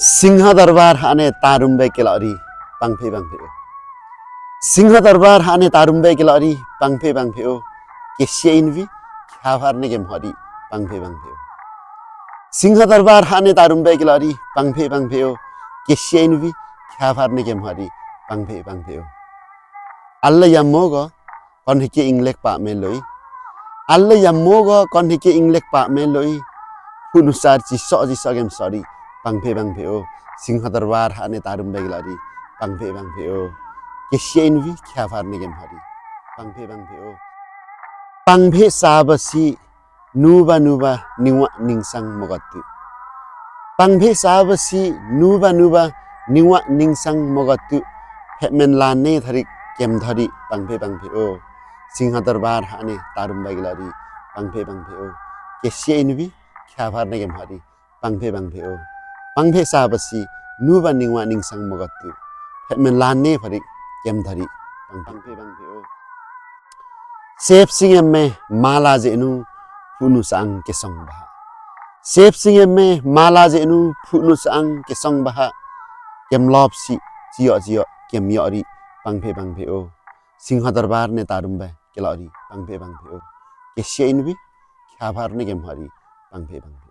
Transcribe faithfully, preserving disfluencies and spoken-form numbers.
Singha dorbar hane tarumbai kelari pangphe pangphe o. Singha dorbar hane tarumbai kelari pangphe pangphe o. Kesi invi khabar ne kemhari pangphe pangphe o. Singha dorbar hane tarumbai kelari pangphe pangphe o. Kesi invi khabar ne kemhari pangphe pangphe o. Alla yammo go kon hike inglek pa me loi. Alla yammo go kon hike inglek pa me loi. Phunu sar chiso chiso kem sari pangphe pangphe o. Singha dorbar hane tarumbai kelari pangphe pangphe o. Kesi invi khabar ne kemhari pangphe pangphe o. Pangphe sabasi nuba nuba ningwa ningsang mogotu. Pangphe sabasi nuba nuba ningwa ningsang mogotu. Phemen lane tharik kemthari pangphe pangphe o. Singha dorbar hane tarumbai kelari pangphe pangphe o. Kesi invi khabar ne kemhari pangphe pangphe o. Pangphe sabasi nuba ningwa ningsang mogotu. Phemen lane tharik kemthari pangphe pangphe o. Sep singem me mala jenu phunu sang kesong baha. Sep singem me mala jenu phunu sang kesong baha. Kemlop si chiyo chiyo kemyori pangphe pangphe o. Singha dorbar ne tarumbai kelari pangphe pangphe o. Kesi invi khabar ne kemhari pangphe pangphe o.